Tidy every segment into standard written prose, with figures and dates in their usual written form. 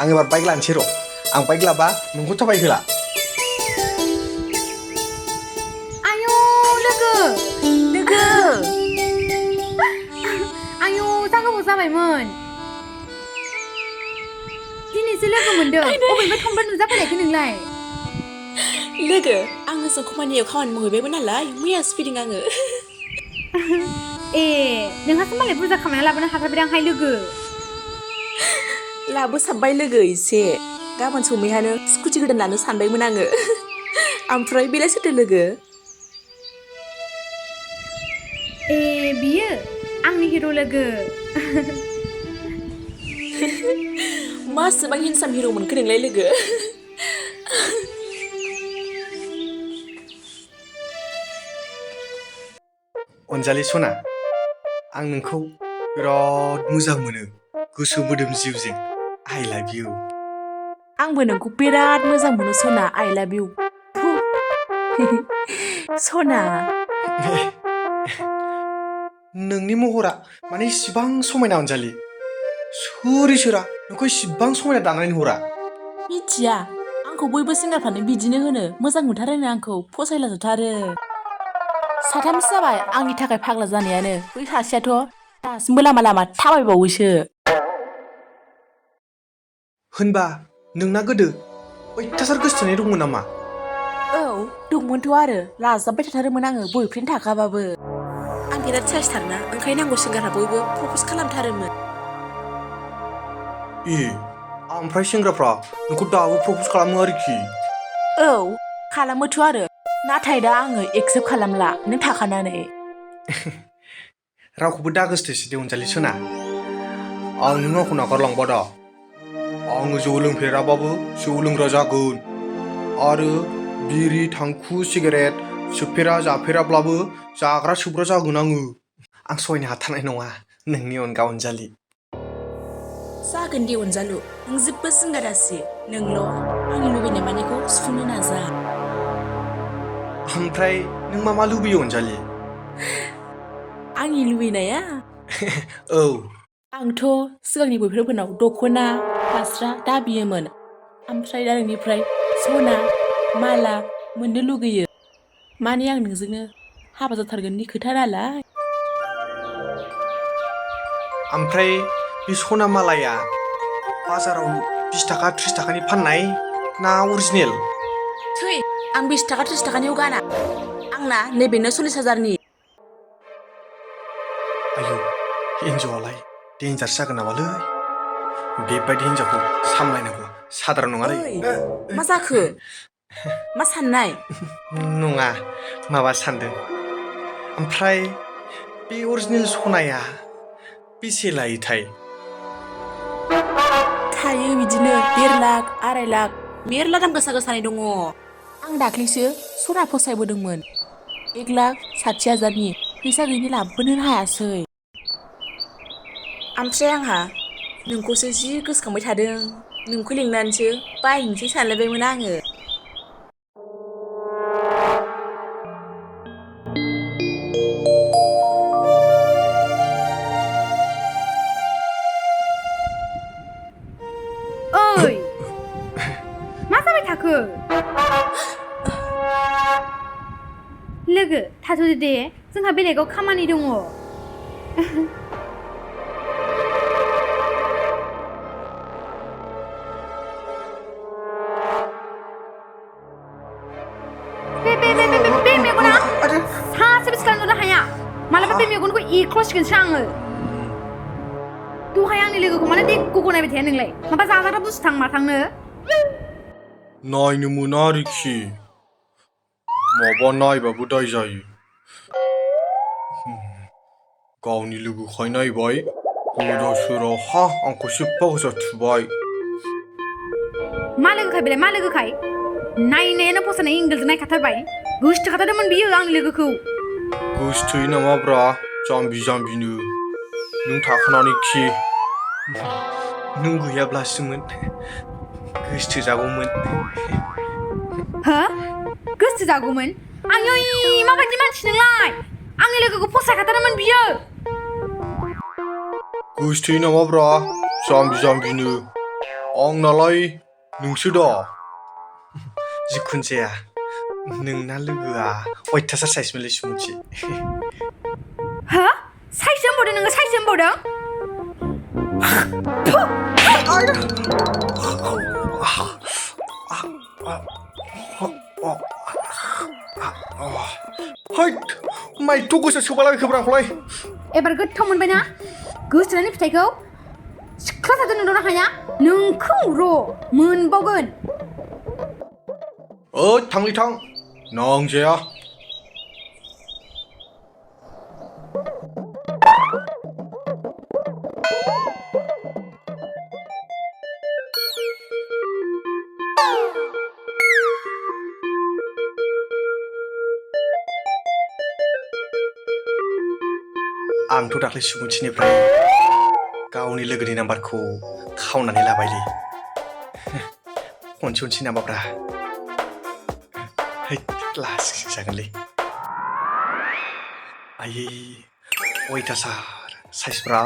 एबार बाइक लानोसै र' आं बाइक लाबा नोंखौ थाबाय होला आयौ लोगो आयौ जा गोबाव जाबायमोन दिनैसो लोगो मोनदों अबेनिफ्राय थांबा नुजाफैनायखौ नोंलाय लोगो आङो जों कम्पानियाव खामानि मावहैबायमोन नालाय मैयासो फैदों आङो ए नोंहासो मालाय बुरजा खामायना लाबोनो हाथारबायदांहाय लोगो लाबोसाबबाय लोगो एसे गाबोन समैहानो स्कुटि गोदान लानो सानबायमोन आङो ओमफ्राय बेलाय सोरथो लोगो ए बियो आंनि हिर' लोगो मासेबां हेन्डसाम हिर' मोनखो नोंलाय लोगो अनजालि सना आं नोंखौ बिराद मोजां मोनो गोसो मोदोम जिउजों आइ लाभ इउ आंबो नोंखौ बिराद मोजां मोनो सना आइ लाभ इउ सना नोंनि महरा माने इसिबां समायना अनजालि सोर इसोरा नोंखौ इसिबां समायना दानानै हरा मिथिया आंखौ बयबो सेंग्राफ्रानो बिदिनो होनो मोजां मोनथारोनो आंखौ फसायलाजोबथारो साथामसो जाबाय आंनि थाखाय फाग्ला जानायानो बै सासेयाथ' दासिमबो लामा लामा थाबायबावोसो होनबा नोंना गोदो अयथासार गोसोथोनाय दंमोन नामा औ दंमोनथ' आरो लाजाबबाय थाथारोमोन आङो बयफ्रेन्ड थाखाबाबो आं बिराद साइसथारना ओंखायनो आंखौ सेंग्राफ्रा बयबो प्रप'ज खालामथारोमोन ए ओमफ्राय सेंग्राफ्रा नोंखौ दाबो प्रप'ज खालामो आरोखि औ खालामोथ' आरो नाथाय दा आङो एक्सेप्ट खालामला नों थाखानानै रावखौबो दा गोसोथोसै दे अनजालि सना आं नों आंखौ नागारलांबा दा आङो जौ लोंफेराबाबो जौ लोंग्रा जागोन आरो बिरि थांखु सिगारेट सोबफेरा जाफेराब्लाबो जाग्रा सोबग्रा जागोन आङो आं सहायनो हाथारनाय नङा नोंनि अनगा अनजालि जागोन दे अनजालु नों जेबो जिंगा दासि नोंल' आंनि लुबैनाय मानिखौ सुफुंनो नाजा ओमफ्राय नों मा लुबैयो अनजालि आंनि लुबैनाया औ आंथ' सिगांनि बयफ्रेन्डफोरनाव दख'ना फास्रा दाबियोमोन ओमफ्राय दा नोंनिफ्राय सना माला मोननो लुगैयो माने आं नोंजोंनो हाबा जाथारगोननि खोथा नालाय ओमफ्राय बे सना मालाया बाजाराव 20 थाखा 30 थाखानि फाननाय ना अरिजिनेल थै आं 20 थाखा 30 थाखानियाव गाना आंना नैबेनो 40,000नि आयौ हिन्जावआलाय डेन्जारसो जागोन नामालै बेबायदि हिन्जावखौ सामलायनांगौ साधारन नङालै मा जाखो मा साननाय नङा माबा सानदों ओमफ्राय बे अरिजिनेल सनाया बेसे लायोथाय थायो बिदिनो 1.5 लाख 2.5 लाख मेरला दाम गोसा गोसानि दङ आं दाख्लैसो सना फसायबोदोंमोन 1,60,000नि फैसा गैयिनि लाबोनो हायासै ओमफ्राय आंहा नोंखौसो जि गोसोखांबाय थादों नोंखौ लिंनानैसो बायनोसै सानलायबायमोन आङो ओइ मा जाबाय थाखो लोगो थाथ'दो दे जोंहा बेलेगाव खामानि दङ बे मेगना सासेबो सिखारनो हाया मालाबा बे मेगनखौ एख्ल'सिगोनसो आङो दहाय आंनि लोगोखौ माने देग'खौ नायबाय थाया नोंलाय माबा जाजाग्रा बुस्थु थां माथांनो नायनो मोना आरोखि माबा नायबाबो दाय जायो गावनि लोगोखाय नायबाय गोदाव सोरावहा आंखौ सिप्पा गोसा थुबाय मा लोगोखाय बेलाय मा लोगोखाय नायनायानो फसायनाय इंगलजों नायखाथारबाय गोसोथोखाथारदोंमोन बियो आंनि लोगोखौ गोसोथोयो नामाब्रा जाम्बि जाम्बिनो नों थाखानानै खि नों गैयाब्लासोमोन गोसोथोजागौमोन हो गोसोथोजागौमोन आयै माबायदि मानसि नोंलाय आंनि लोगोखौ फसायखाथारोमोन बियो गोसोथोयो नामाब्रा जाम्बि जाम्बिनो आंनालाय नोंसो दा जिखुनु जाया नोंना लोगोआ अयथासार साइसमोनलै सुमुथि हो साइज होनबावदों नोङो साइज होनबावदों हैद माइथ' गोसो सोबालाबायखोब्रा आंखौलाय एबार गोथाव मोनबायना गोसोनायनि फिथाइखौ सिख्ला थादों नुदोंना हाया नोंखौ र' मोनबावगोन ओइ थांलै थां नांजाया आंथ' दाख्लै सुबुंथिनिफ्राय गावनि लोगोनि नाम्बारखौ खावनानै लाबायलै खनसे नामाब्रा हैद लासिंसिं जागोनलै आयै अयथासार साइसब्रा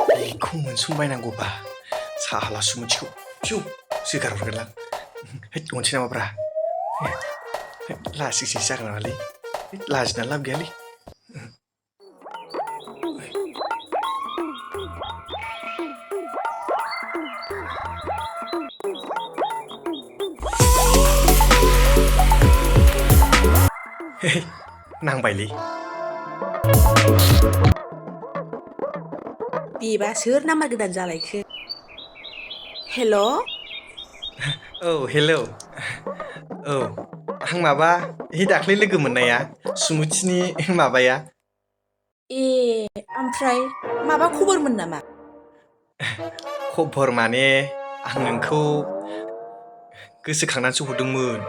बेखौ मोनसनबायनांगौबा साला सुमुथिखौ फिउ जोगारहरगोनलां हैद खनसे नामाब्रा लासिंसिं जागोन नामालै लाजिना लाब गैयालै नांबायलै बेबा सोर नाम्बार गोदान जालायखो हेल' औ हेलौ औ आं माबा दाख्लै लोगो मोननाया सुमुथिनि माबाया ए ओमफ्राय माबा खबरमोन नामा खबर माने आं नोंखौ गोसोखांनानैसो हरदोंमोन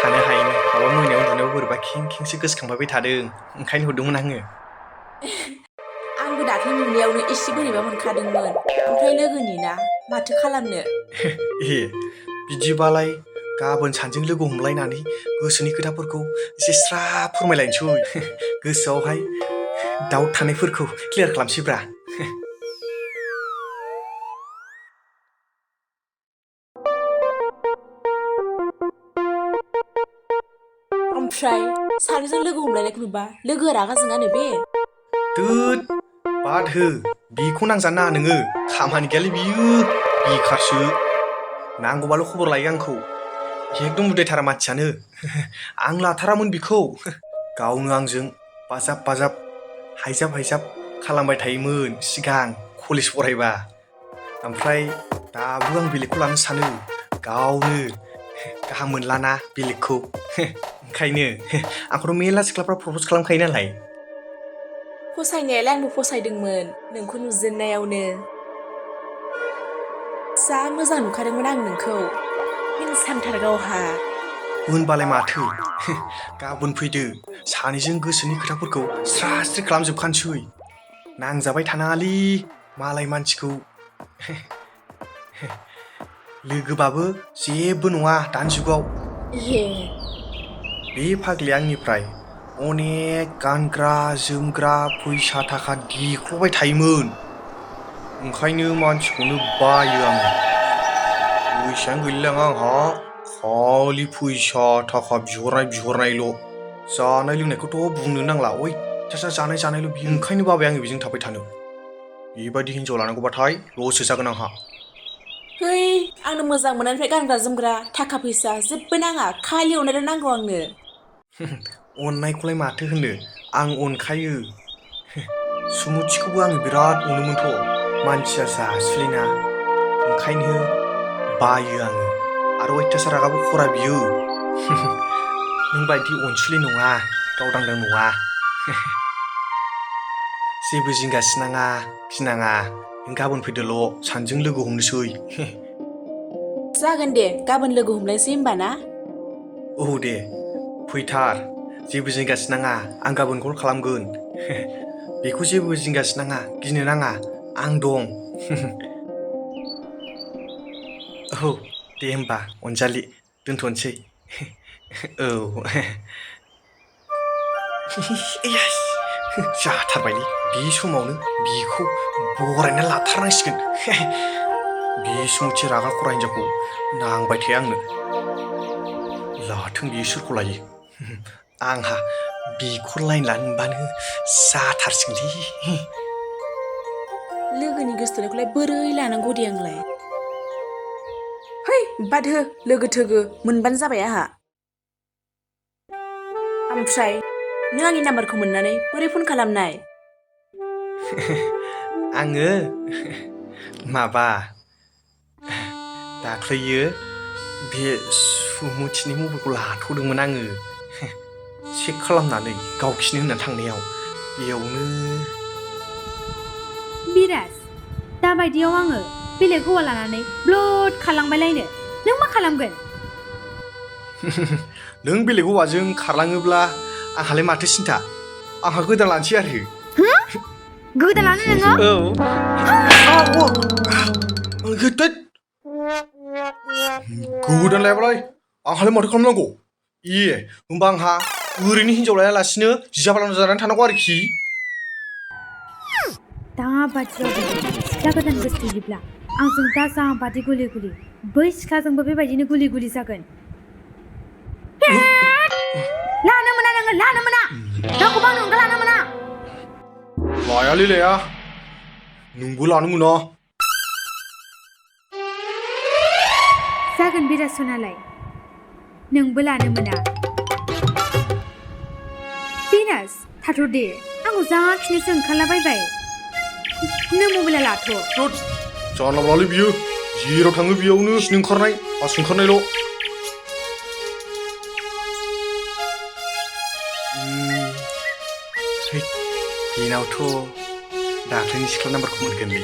थानो हायैनि माबा मोनायाव उन्दुनायाव बोरैबा खेंखेंसो गोसोखांबाय थादों ओंखायनो हरदोंमोन आङो आंबो दाख्लै नुनायावनो एसे बोरैबा मोनखादोंमोन ओमफ्राय लोगोनि ना माथो खालामनो ए बिदिबालाय गाबोन सानजों लोगो हमलायनानै गोसोनि खोथाफोरखौ एसे स्रा फोरमायलायनोसै गोसोआवहाय दाउट थानायफोरखौ क्लियार खालामसैब्रा ओमफ्राय सानैजों लोगो हमलायनायखौ नुबा लोगोआ रागा जोङानो बे दोद बाद हो बेखौ नांजानो नाङा नोङो खामानि गैयालै बियो बेखारसो नांगौबाल' खबर लायो आंखौ एकदम उदायथारा मानसियानो आं लाथारामोन बिखौ गावनो आंजों बाजाब हायजाब खालामबाय थायोमोन सिगां कलेज फरायबा ओमफ्राय दाबो आं बेलेगखौ लानो सानो गावनो गाहाम मोनलाना बेलेगखौ ओंखायनो आंखौथ' मेरला सिख्लाफ्रा प्रप'ज खालामखायो नालाय फसायनायालाय आंबो फसायदोंमोन नोंखौ नुजेननायावनो जा मोजां नुखादोंमोन आं नोंखौ हिंसानथार गावहा होनबालाय माथो गाबोन फैदो सानैजों गोसोनि खोथाफोरखौ स्रा स्रि खालामजोबखानोसै नांजाबाय थानाङालै मालाय मानसिखौ लोगोबाबो जेबो नङा दानि जुगाव बे फाग्लिया आंनिफ्राय अनेक गानग्रा जोमग्रा फैसा थाखा देख्ल'बाय थायोमोन ओंखायनो मानसिखौनो बायो आङो फैसायानो गैलायलाङा आंहा खालि फैसा थाखा बिहरनायल' जानाय लोंनायखौथ' बुंनो नांला अयथासार जानायल' बियो ओंखायनो बाबाय आङो बेजों थाबाय थानो बेबायदि हिनजाव लानांगौबाथाय लससो जागोन आंहा है आंनो मोजां मोननायनिफ्राय गानग्रा जोमग्रा थाखा फैसा जेबो नाङा खालि अननायल' नांगौ आंनो अननायखौलाय माथो होनो आं अनखायो सुमुथिखौबो आङो बिराद अनोमोनथ' मानसिया जासुलिना ओंखायनो बायो आङो आरो अयथासार रागाबो खरा बियो नों बायदि अनसुलि नङा गावदांदां नङा जेबो जिंगासिनाङा गिनाङा नों गाबोन फैदोल' सानजों लोगो हमनोसै जागोन दे गाबोन लोगो हमलायसै होमबा ना औ दे फैथार जेबो जिंगासिनाङा आं गाबोन कल खालामगोन बेखौ जेबो जिंगासिनाङा गिनो नाङा आं दं औ दे होमबा अनजालि दोनथ'नोसै औ जाथारबायलै बे समावनो बिखौ बरायना लाथारनांसिगोन बे सुमुथि रागा खरा हिन्जावखौ नांबाय थायो आंनो लाथों बियो सोरखौ लायो आंहा बेखौ लाइन लानो मोनबानो जाथारसिगोनलै लोगोनि गोसोथोनायखौलाय बोरै लानांगौ दे आंलाय है बाद हो लोगो थोगो मोनबानो जाबाय आंहा ओमफ्राय नों आंनि नाम्बारखौ मोननानै बोरै फन खालामनाय आङो माबा दाख्लैयो बे सुमुथिनि मबाइलखौ लाथ'दोंमोन आङो चेक खालामनानै गावखिनो होनना थांनायाव बेयावनो बिराज दाबायदियाव आङो बेलेग हौवा लानानै ब्लड खारलांबायलायनो नों मा खालामगोन नों बेलेग हौवाजों खारलाङोब्ला आंहालाय माथो सिन्था आंहा गोदान लानोसै आरो गोदान लानो नोङो गोदान लायाबालाय आंहालाय माथो खालामनांगौ होमबा आंहा ओरैनो हिन्जाव लायालासिनो जिजाबालानो जानानै थानांगौ आरोखि दाबायदियाव सिख्ला गोदान गोसोथोयोब्ला आंजों दा जाबादि गुलि गुलि बै सिख्लाजोंबो बेबायदिनो गुलि गुलि जागोन लानो मोना नोङो लानो मोना रावखौबो आंनि अनगा लानो मोना लायालै लाया नोंबो लानो मोना जागोन बिराज सनालाय नोंबो लानो मोना बिराज थाथ' दे आंखौ जाखिनिसो ओंखारलाबायबाय नों मबाइला लाथ' जानला मोनलालै बियो जेराव थाङो बेयावनो सिनो ओंखारनाय आस ओंखारनायल' बेनावथ' दाख्लैनि सिख्ला नाम्बारखौ मोनगोनलै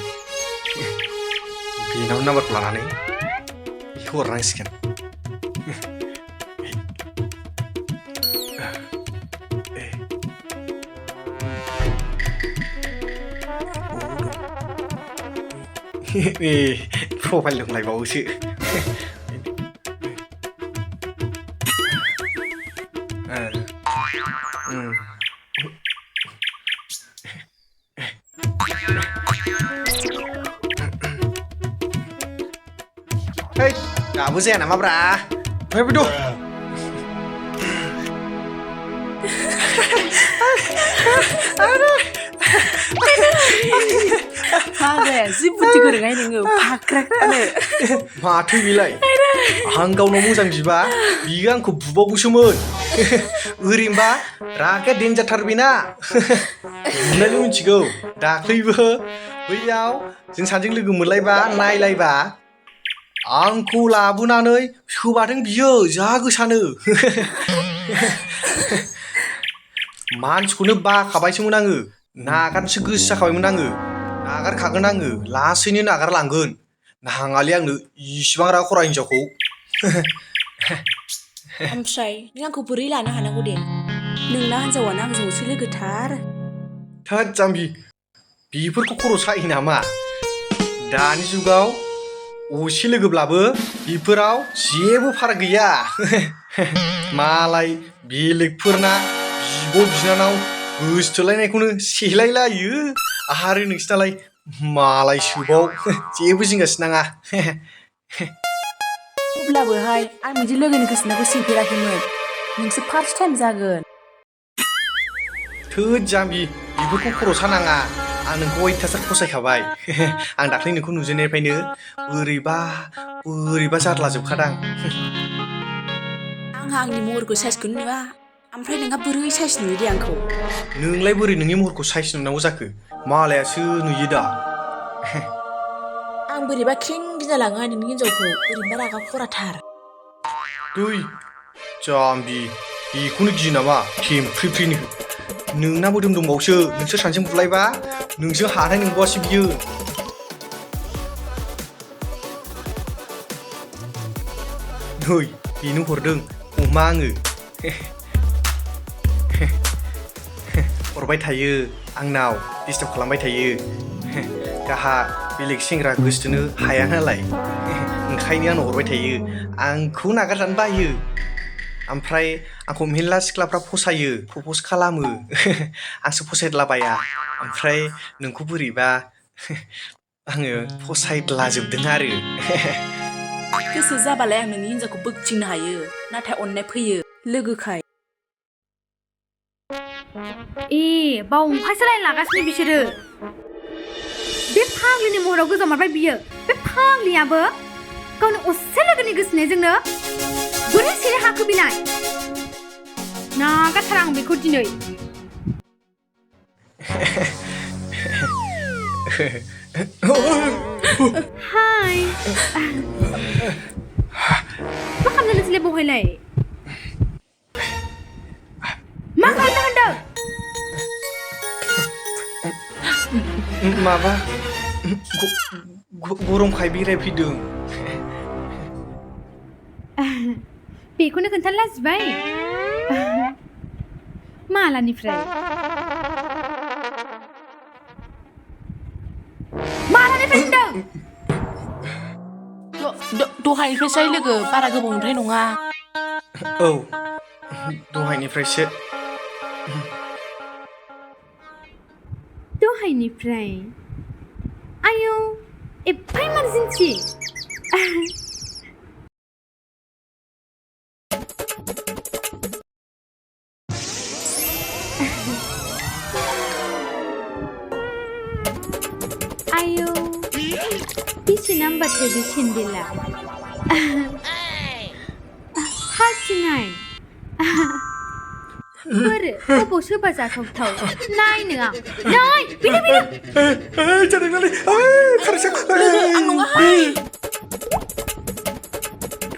बेनाव नाम्बारखौ लानानै बेखौ हरनांसिगोन प्रफाइल दंलायबावोसो दाबो जाया नामाब्रा ओमफ्राय फैद' फाग्लाया जि बुद्धिखौ रोङाय नोङो फाख्राख्रानो माथो बेलाय आं गावनाव मोजां बिबा बियो आंखौ बुबावगौसोमोन ओरैनोबा रागाया देन्जारथार बेना बुनायल' मिथिगौ दाख्लैबो बैयाव जों सानैजों लोगो मोनलायबा नायलायबा आंखौ लाबोनानै सोबाथों बियो जा गोसानो मानसिखौनो बाखाबायसोमोन आङो नागारनोसो गोसो जाखाबायमोन आङो नागारखागोन आङो लासैनो नागारलांगोन नाङालै आंनो इसिबां रागा खरा हिन्जावखौ ओमफ्राय नों आंखौ बोरै लानो हानांगौ दे नोंना हिन्जावानो आंजोंसो लोगोथार थोद जाम्बि बेफोरखौ खर' सायो नामा दानि जुगाव असे लोगोब्लाबो बेफोराव जेबो फाराग गैया मालाय बेलेगफोरना बिब' बिनानाव गोसथोलायनायखौनो सेलायलायो आरो नोंसिनालाय मालाय सोबाव जेबो जिंगासो नाङा अब्लाबोहाय आं बिदि लोगोनि गोसोनाखौ सेफेराखैमोन नोंसो फार्स्ट टाइम जागोन थोद जाम्बि बेफोरखौ खर' सानाङा आं नोंखौ अयथासार फसायखाबाय आं दाख्लै नोंखौ नुजेननायनिफ्रायनो बोरैबा जारला जोबखादां आंहा आंनि महरखौ साइजखौनो नुवा ओमफ्राय नोंहा बोरै साइज नुयो दे आंखौ नोंलाय बोरै नोंनि महरखौ साइज नुनांगौ जाखो मालायासो नुयो दा आं बोरैबा ख्रिं गिनालाङोहाय नोंनि हिन्जावखौ बोरैबा रागा खराथार दै जाम्बि बेखौनो गियो नामा थेमफ्रिफ्रिनो नोंना मोदोम दंबावसो नोंसोर सानैजों बुलायबा नोंजों हानाय नंबावासो बियो नै बेनो हरदों अमा आङो हरबाय थायो आंनाव डिस्टार्ब खालामबाय थायो गाहा बेलेग सेंग्रा गोसोथोनो हाया नालाय ओंखायनो आंनाव हरबाय थायो आंखौ नागारजानो बायो ओमफ्राय आंखौ मेरला सिख्लाफ्रा फसायो प्रप'ज खालामो आंसो फसायद्लाबाया ओमफ्राय नोंखौ बोरैबा आङो फसायद्लाजोबदों आरो गोसो जाबालाय आं नोंनि हिन्जावखौ बोगथिंनो हायो नाथाय अननाय फैयो लोगोखाय बावहायसो रायलायनो लागासिनो बिसोरो बे फाग्लिनि महराव गोजामारबाय बियो बे फाग्लियाबो गावनि असे लोगोनि गोसोनायजोंनो बोरै सेरे हाखो बिलाय नागारथारा आं बेखौ दिनै हाय मा खालामदों नोंसोरलाय बहायलाय मा खालामदों होनदों माबा गरमखाय बेरायफैदों बेखौनो खोन्थानो लाजिबाय मालानिफ्राय होनदों दहायनिफ्रायसो लोगो बारा गोबावनिफ्राय नङा औ दहायनिफ्रायसो दहायनिफ्राय आयौ एफा इमारजेन्सि आयौ बेसे नाम्बारथाय बे सेन्देला 39 बोरो बबाव सोबा जाथावथाव नायनो आं नै बेनो आं नङाहाय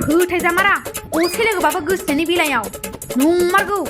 फोथायजामारा असे लोगोबाबो गोसोनि बेलायाव नंमारगौ